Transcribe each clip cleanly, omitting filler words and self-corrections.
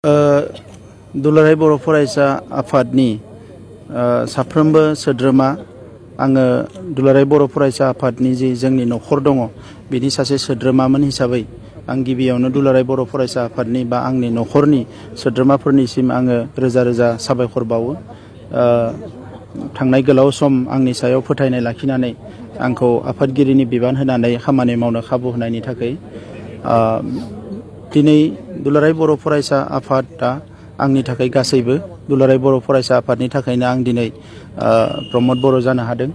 दुलाराय बर' फरायसा आफादनि साफ्रोमबो सोद्रोमा आङो दुलाराय बर' फरायसा आफादनि जि जोंनि न'खर दङ बिनि सासे सोद्रोमामोन हिसाबै आं गिबियावनो दुलाराय बर' फरायसा आफादनि बा आंनि न'खरनि सोद्रोमाफोरनिसिम आङो रोजा रोजा साबायखर बावो। थांनाय गोलाव सम आंनि सायाव फोथायनाय लाखिनानै आंखौ आफादगिरिनि बिबान होनानै खामानि मावनो खाबु होनायनि थाखाय दिनै दुलाराय बर' फरायसा आफादा आंनि थाखाय गासैबो दुलाराय बर' फरायसा आफादनि थाखायनो आं दिनै प्रमद बर' जानो हादों।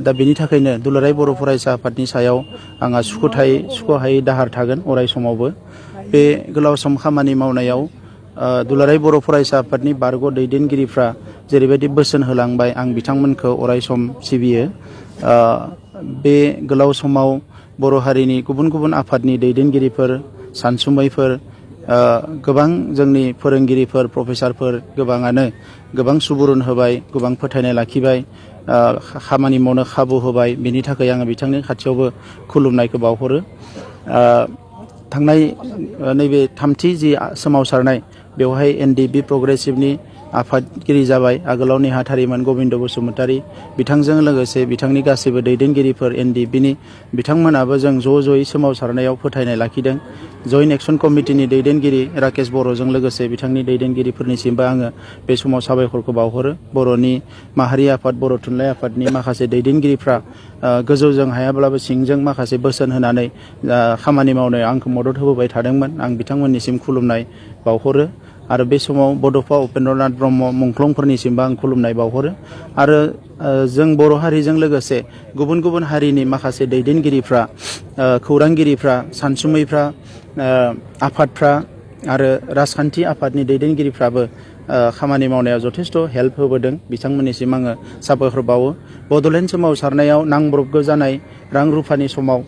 दा बेनि थाखायनो दुलाराय बर' फरायसा आफादनि सायाव आंहा सुख'हायै दाहार थागोन अराय समावबो। बे गोलाव सम खामानि मावनायाव दुलाराय बर' फरायसा आफादनि बारग' दैदेनगिरिफ्रा जेरैबायदि बोसोन होलांबाय आं बिथांमोनखौ अराय सम सिबियो। बे गोलाव समाव बर' हारिनि गुबुन गुबुन आफादनि दैदेनगिरिफोर सानसुमैफोर गोबां जोंनि फोरोंगिरिफोर प्रफेसारफोर गोबाङानो गोबां सुबुरुन होबाय, गोबां फोथायनाय लाखिबाय, खामानि मावनो खाबु होबाय। बिनि थाखाय आङो बिथांनि खाथियावबो खुलुमनायखौ बावहरो। थांनाय नैबे थामथि जि सोमावसारनाय बेवहाय NDB प्रग्रेसिभनि आफादगिरि जाबाय। आगोलाव नेहाथारिमोन गबिन्द बसुमतारी, बिथांजों लोगोसे बिथांनि गासैबो दैदेनगिरिफोर NDBनि बिथांमोनाबो जों ज'यै सोमावसारनायाव फोथायनाय लाखिदों। जयेन्ट एक्सन कमिटिनि दैदेनगिरि राकेश बर'जों लोगोसे बिथांनि दैदेनगिरिफोरनिसिमबो आङो बे समाव साबायखरखौ बावहरो। बर'नि माहारि आफाद, बर' थुनलाइ आफादनि माखासे दैदेनगिरिफ्रा गोजौजों हायाब्लाबो सिंजों माखासे बोसोन होनानै खामानि मावनायाव आंखौ मदद होबोबाय थादोंमोन। आं बिथांमोननिसिम खुलुमनाय बावहरो। आरो बे समाव बड'फा उपेन्द्रनाथ ब्रह्म मुंख्लंफोरनिसिमबो आं खुलुमनाय बावहरो। आरो जों बर' हारिजों लोगोसे गुबुन गुबुन हारिनि माखासे दैदेनगिरिफ्रा, खौरांगिरिफ्रा, सानसुमैफ्रा, आफादफ्रा आरो राजखान्थि आफादनि दैदेनगिरिफ्राबो खामानि मावनायाव जथेस्थ' हेल्प होबोदों। बिथांमोननिसिम आङो साबायखर बावो। बड'लेण्ड सोमावसारनायाव नांब्रबगौ जानाय रां रुफानि समाव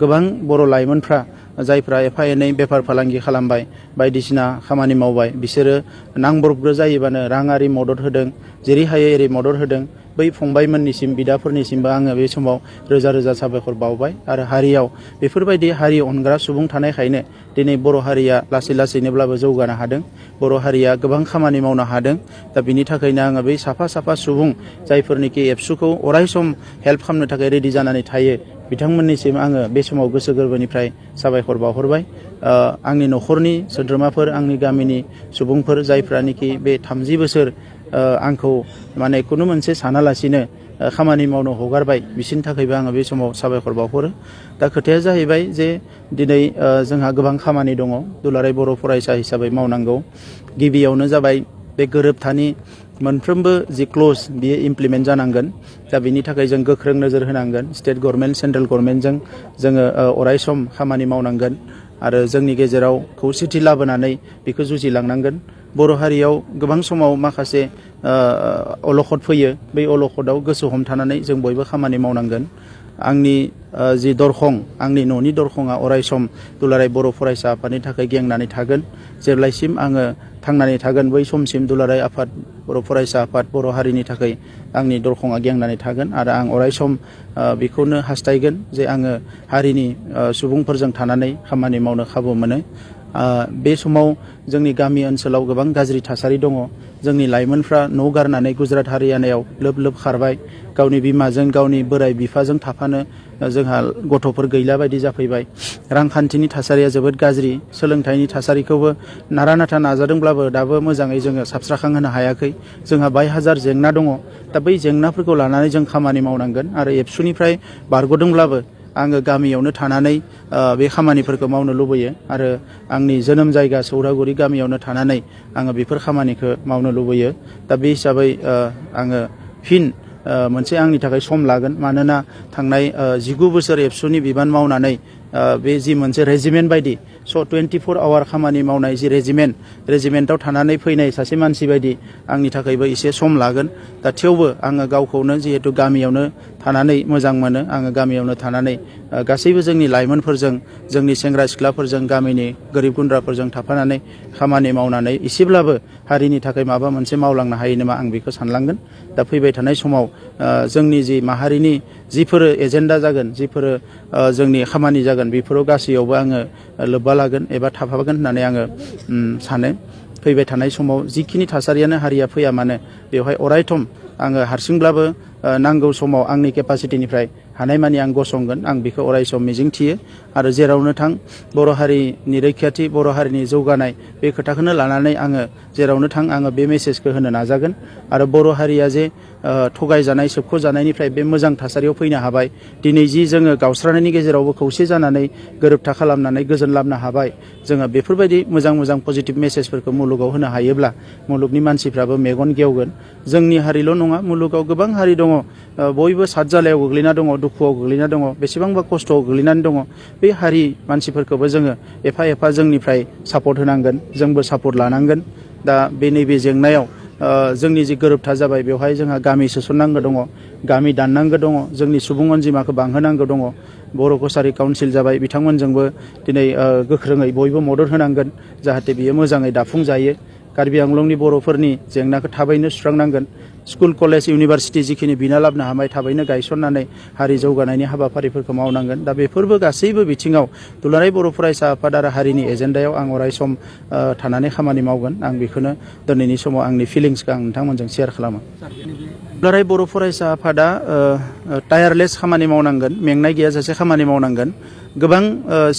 गोबां बर' लाइमोनफ्रा जायफ्रा एफा एनै बेफार फालांगि खालामबाय, बायदिसिना खामानि मावबाय, बिसोरो नांब्रबगौ जायोबानो राङारि मदद होदों। जेरै हायो एरै मदद होदों। बै फंबायमोननिसिम, बिदाफोरनिसिमबो आङो बे समाव रोजा रोजा साबायखर बावबाय। आरो हारियाव बेफोरबायदि हारि अनग्रा सुबुं थानायखायनो दिनै बर' हारिया लासै लासैनोब्लाबो जौगानो हादों। बर' हारिया गोबां खामानि मावनो हादों। दा बिनि थाखायनो आङो बै साफा साफा सुबुं जायफोरनिखि एबसुखौ अराय सम हेल्प खालामनो थाखाय रेडि जानानै थायो, बिथांमोननिसिम आङो बे समाव गोसो गोरबोनिफ्राय साबायखर बावहरबाय। आंनि न'खरनि सोद्रोमाफोर, आंनि गामिनि सुबुंफोर जायफ्रानोखि बे 30 बोसोर आंखौ माने खुनु मोनसे सानालासिनो खामानि मावनो हगारबाय, बिसोरनि थाखायबो आङो बे समाव साबायखर बावहरो। दा खोथाया जाहैबाय जे दिनै जोंहा गोबां खामानि दङ दुलाराय बर' फरायसा हिसाबै मावनांगौ। गिबियावनो जाबाय बे गोरोबथानि मोनफ्रोमबो जि क्ल'ज बियो इमप्लिमेन्ट जानांगोन। दा बिनि थाखाय जों गोख्रों नोजोर होनांगोन। स्टेट गभर्नमेन्ट, सेन्ट्रेल गभर्नमेन्टजों जोङो अराय सम खामानि मावनांगोन आरो जोंनि गेजेराव खौसेथि लाबोनानै बेखौ जुजिलांनांगोन। बर' हारियाव गोबां समाव माखासे अलखद फैयो। बै अलखदाव गोसो हमथानानै जों बयबो खामानि मावनांगोन। आंनि जि दरखं, आंनि न'नि दरखंआ अराय सम दुलाराय बर' फरायसा आफादनि थाखाय गेंनानै थागोन। जेब्लायसिम आङो थांनानै थागोन बै समसिम दुलाराय आफाद, बर' फरायसा आफाद, बर' हारिनि थाखाय आंनि दरखंआ गेंनानै थागोन। आरो आं अराय सम बेखौनो हास्थायगोन जे आङो हारिनि सुबुंफोरजों थानानै खामानि मावनो खाबु मोनो। बे समाव जोंनि गामि ओनसोलाव गोबां गाज्रि थासारि दङ। जोंनि लाइमोनफ्रा न' गारनानै गुजरात हारियानायाव लोब लोब खारबाय। गावनि बिमाजों, गावनि बोराय बिफाजों थाफानो जोंहा गथ'फोर गैला बायदि जाफैबाय। रांखान्थिनि थासारिया जोबोद गाज्रि। सोलोंथाइनि थासारिखौबो नारा नाथा नाजादोंब्लाबो दाबो मोजाङै जोङो साबस्राखांहोनो हायाखै। जोंहा बाय हाजार जेंना दङ। दा बै जेंनाफोरखौ लानानै जों खामानि मावनांगोन। आरो एबसुनिफ्राय बारग'दोंब्लाबो आङो गामियावनो थानानै बे खामानिफोरखौ मावनो लुबैयो। आरो आंनि जोनोम जायगा सौरागुरि गामियावनो थानानै आङो बेफोर खामानिखौ मावनो लुबैयो। दा बे हिसाबै आङो फिन मोनसे आंनि थाखाय सम लागोन। मानोना थांनाय 19 बोसोर एबसुनि बिबान मावनानै बे जि मोनसे रेजिमेन्ट बायदि 24 आवार खामानि मावनाय जि रेजिमेन्टआव थानानै फैनाय सासे मानसि बायदि आंनि थाखायबो एसे सम लागोन। दा थेवबो आङो गावखौनो जिहेतु गामियावनो थानानै मोजां मोनो, आङो गामियावनो थानानै गासैबो जोंनि लाइमोनफोरजों, जोंनि सेंग्रा सिख्लाफोरजों, गामिनि गोरिब गुन्द्राफोरजों थाफानानै खामानि मावनानै एसेब्लाबो हारिनि थाखाय माबा मोनसे मावलांनो हायो नामा आं बेखौ सानलांगोन। दा फैबाय थानाय समाव जोंनि जि माहारिनि जिफोर एजेन्डा जागोन, जिफोर जोंनि खामानि जागोन, गोदान बेफोराव गासैयावबो आङो लोब्बा लागोन एबा थाफागोन होननानै आङो सानो। फैबाय थानाय समाव जिखिनि थासारियानो हारिया फैया मानो बेवहाय अरायथम आङो हारसिंब्लाबो नांगौ समाव आंनि केपासिटिनिफ्राय हानायमानि आं गसंगोन आं बेखौ अरायसम मिजिंथियो आरो जेरावनो थां बर' हारिनि रैखाथि बर' हारिनि जौगानाय बे खोथाखौनो लानानै आङो जेरावनो थां आङो बे मेसेजखौ होनो नाजागोन आरो बर' हारिया जे थगायजानाय सोबख'जानायनिफ्राय बे मोजां थासारियाव फैनो हाबाय दिनै जि जोङो गावस्रानायनि गेजेरावबो खौसे जानानै गोरोबथा खालामनानै गोजोन लाबनो हाबाय जोङो बेफोरबायदि मोजां पजिटिभ मेसेजफोरखौ मुलुगाव होनो हायोब्ला मुलुगनि मानसिफ्राबो मेगन गेवगोन जोंनि हारिल' नङा मुलुगाव गोबां हारि दङ बयबो सातजालायाव गोग्लैना दङ दुखुआव गोग्लैना दङ बेसेबांबा खस्थ'आव गोग्लैनानै दङ बे हारि मानसिफोरखौबो जोङो एफा एफा जोंनिफ्राय सापर्ट होनांगोन जोंबो सापर्ट लानांगोन दा बे नैबे जेंनायाव जोंनि जि गोरोबथा जाबाय बेवहाय जोंहा गामि सोसननांगौ दङ गामि दाननांगौ दङ जोंनि सुबुं अनजिमाखौ बांहोनांगौ दङ बर' कसारि काउन्सिल जाबाय बिथांमोनजोंबो दिनै गोख्रोङै बयबो मदद होनांगोन जाहाथे बियो मोजाङै दाफुंजायो कार्बि आंलंनि बर'फोरनि जेंनाखौ थाबैनो सुस्रांनांगोन स्कुल कलेज इउनिभारसिटि जिखिनि बिना लाबनो हाबाय थाबैनो गायसननानै हारि जौगानायनि हाबाफारिफोरखौ मावनांगोन दा बेफोरबो गासैबो बिथिङाव दुलाराय बर' फरायसा आफाद आरो हारिनि एजेन्डायाव आं अरायसम थानानै खामानि मावगोन आं बेखौनो दिनैनि समाव आंनि फिलिंसखौ आं नोंथांमोनजों शेयार खालामो दुलाराय बर' फरायसा आफादा टायारलेस खामानि मावनांगोन मेंनाय गैयाजासे खामानि मावनांगोन गोबां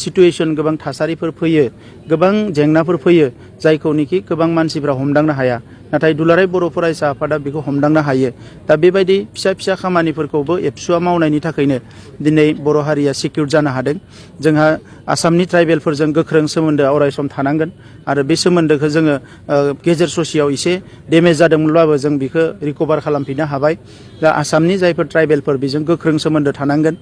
सिटुएसन गोबां थासारिफोर फैयो गोबां जेंनाफोर फैयो जायखौनोखि गोबां मानसिफ्रा हमदांनो हाया नाथाय दुलाराय बर' फरायसा आफादा बेखौ हमदांनो हायो दा बेबायदि फिसा फिसा खामानिफोरखौबो एबसुआ मावनायनि थाखायनो दिनै बर' हारिया सिकिउर जानो हादों जोंहा आसामनि ट्राइबेलफोरजों गोख्रों सोमोन्दोआ अरायसम थानांगोन आरो बे सोमोन्दोखौ जोङो गेजेर ससेयाव एसे डेमेज जादोंमोनब्लाबो जों बेखौ रिकभार खालामफिननो हाबाय दा आसामनि जायफोर ट्राइबेलफोर बेजों गोख्रों सोमोन्दो थानांगोन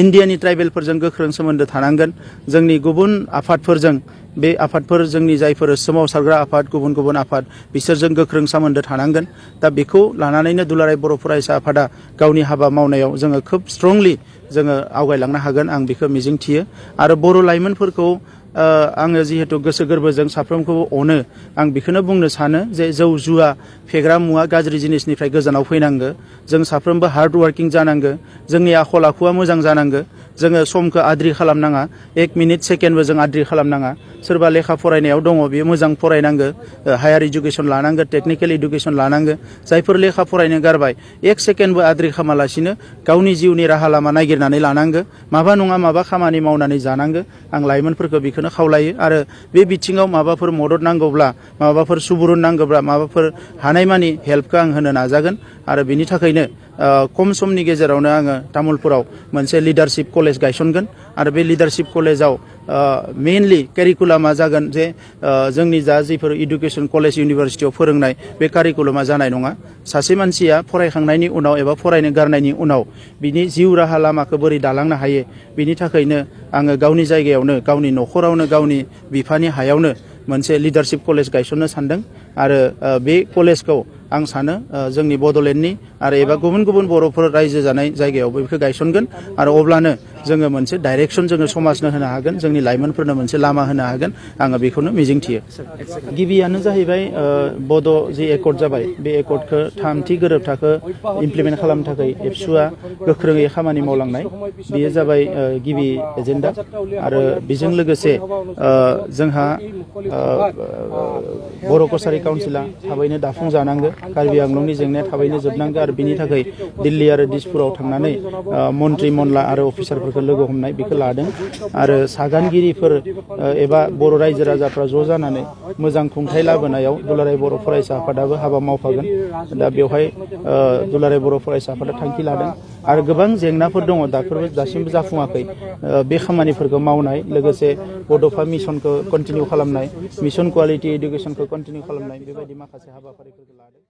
इन्डियानि ट्राइबेलफोरजों गोख्रों सोमोन्दो थानांगोन जोंनि गुबुन आफादफोरजों बे आफादफोर जोंनि जायफोर सोमावसारग्रा आफाद गुबुन गुबुन आफाद बिसोरजों गोख्रों सोमोन्दो थानांगोन दा बेखौ लानानैनो दुलाराय बर' फरायसा आफादा गावनि हाबा मावनायाव जोङो खोब स्ट्रंलि जोङो आवगायलांनो हागोन आं बेखौ मिजिंथियो आरो बर' लाइमोनफोरखौ आङो जिहेतु गोसो गोरबोजों साफ्रोमखौबो अनो आं बेखौनो बुंनो सानो जे जौ जुवा फेग्रा मुवा गाज्रि जिनिसनिफ्राय गोजानाव फैनांगो जों साफ्रोमबो हार्ड वार्किं जानांगो जोंनि आखल आखुआ मोजां जानांगो जोङो समखौ आद्रि खालामनाङा 1 मिनिट सेकेन्डबो जों आद्रि खालामनाङा सोरबा लेखा फरायनायाव दङ बेयो मोजां फरायनांगो हायार इडुकेसन लानांगो टेक्निकेल इडुकेसन लानांगो जायफोर लेखा फरायनो गारबाय 1 सेकेन्डबो आद्रि खालामालासिनो गावनि जिउनि राहा लामा नागिरनानै लानांगो माबा नङा माबा खामानि मावनानै जानांगो आं लाइमोनफोरखौ बेखौनो खावलायो आरो बे बिथिङाव माबाफोर मदद नांगौब्ला माबाफोर सुबुरुन नांगौब्ला माबाफोर हानायमानि हेल्पखौ आं होनो नाजागोन आरो बिनि थाखायनो खम समनि गेजेरावनो आङो तामुलपुराव मोनसे लिडारशिप कलेज गायसनगोन आरो बे लिडारशिप कलेजाव मेइनलि कारिकुलामा जागोन जे जोंनि जा जिफोर इडुकेसन कलेज इउनिभारसिटियाव फोरोंनाय बे कारिकुलामा जानाय नङा सासे मानसिया फरायखांनायनि उनाव एबा फरायनो गारनायनि उनाव बिनि जिउ राहा लामाखौ बोरै दालांनो हायो बिनि थाखायनो आङो गावनि जायगायावनो गावनि न'खरावनो गावनि बिफानि हायावनो मोनसे लिडारशिप कलेज गायसननो सानदों आरो बे कलेजखौ आं सानो जोंनि बड'लेण्डनि आरो एबा गुबुन गुबुन बर'फोर रायजो जानाय जायगायावबो बेखौ गायसनगोन आरो अब्लानो जोङो मोनसे डाइरेक्सन जोङो समाजनो होनो हागोन जोंनि लाइमोनफोरनो मोनसे लामा होनो हागोन आङो बेखौनो मिजिंथियो गिबियानो जाहैबाय बड' जि एकर्ड जाबाय बे एकर्डखौ थामथि गोरोबथाखौ इमप्लिमेन्ट खालामनो थाखाय एबसुआ गोख्रोङै खामानि मावलांनाय बेयो जाबाय गिबि एजेन्डा आरो बेजों लोगोसे जोंहा बर' कसारि काउन्सिला थाबैनो दाफुंजानांगौ कार्बि आंलंनि जेंनाया थाबैनो जोबनांगौ आरो बिनि थाखाय दिल्ली आरो दिसपुराव थांनानै मन्त्रि मनला आरो अफिसारफोरखौ लोगो हमनाय बेखौ लादों आरो सागानगिरिफोर एबा बर' रायजो राजाफ्रा ज' जानानै मोजां खुंथाय लाबोनायाव दुलाराय बर' फरायसा आफादाबो हाबा मावफागोन दा बेवहाय दुलाराय बर' फरायसा आफादा थांखि लादों आरो गोबां जेंनाफोर दङ दासिमबो जाफुङाखै बे खामानिफोरखौ मावनाय लोगोसे बड'फा मिसनखौ कन्टिनिउ खालामनाय मिसन कुवालिटि इडुकेसनखौ कन्टिनिउ खालामनाय बेबायदि माखासे हाबाफारिफोरखौ लादों।